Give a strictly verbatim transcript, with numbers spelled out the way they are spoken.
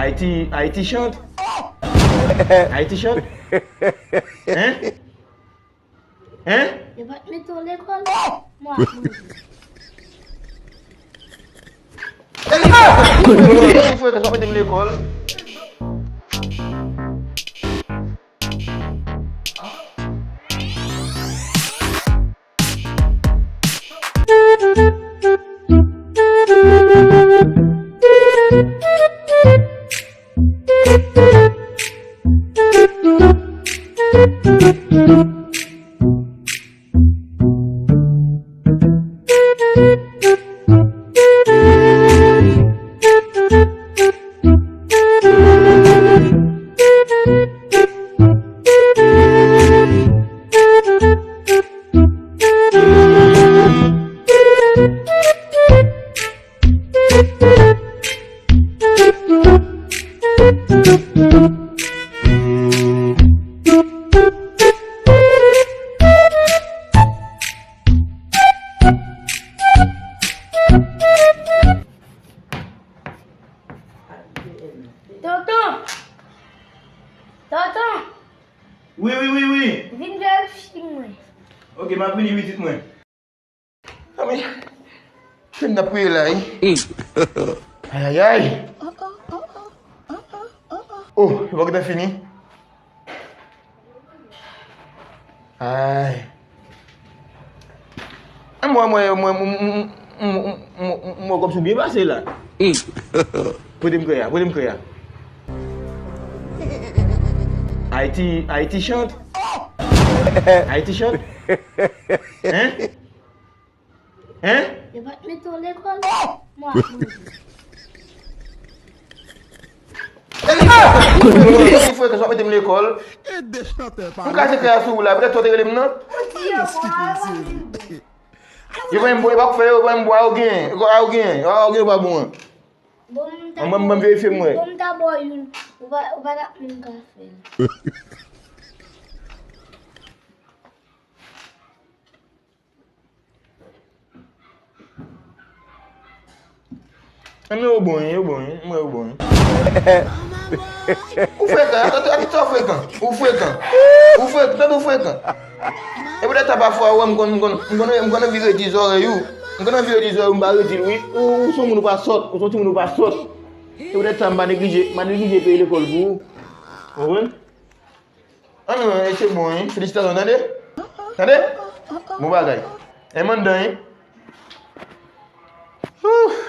Ayiti, Ayiti chante. Ayiti chante. Hein? Hein? Yo pa t mete w lekòl? Mwen ap mouri. Frè, sa mete m lekòl. Tonton! Tonton! Wi, wi, wi, wi. Vin verifye mwen. Ok, m ap vini pitit mwen. Zanmi, kè m t ap kriye la, wi. Ayayay. Oh, li pa gentan fini. Ay. Mwen, mwen, mwen, mwen, mwen, mwen, mwen, mwen, kòmsi w byen pase la. Pote m krè a, pote m krè a. Ayiti, Ayiti chante. Ayiti chante. Hein? Hein? Yo pa t mete w lekòl? Mwen ap mouri. Ti frekan, sa w mete m lekòl. M kache krè a sou ou la, petèt sa w te rele m nan. Yo pa menm bon, yo pa k fè yo, yo pa menm bon, a yo gen, a yo gen, a yo gen, yo pa bon an. Bon, m ta An ban m, ban m verifye m wè. Bon, m ta ba w youn, ou pa, ou pa t ap menm ka fè l. An, men yo bon, wi, yo bon, wi. Mwen, yo bon, wi. Ou frekan, ata, ata, ata, ou frekan. Ou frekan. Ou frekan, tande ou frekan. E poutèt sa pafwa, ou wè, m konn, m konn, m konn, m konn anvi redi zòrèy ou. M konn anvi redi zòrèy ou, m pa redi l, wi. Ou, ou se yon moun ou pa sòt, ou se yon timoun ou pa sòt. E poutèt sa, m pa neglije, m pa neglije peye lekòl pou ou. Ou konprann? An, non, e se bon, wi. Felisitasyon, tande? Tande? Bon bagay. E m anndan, wi. Ouh.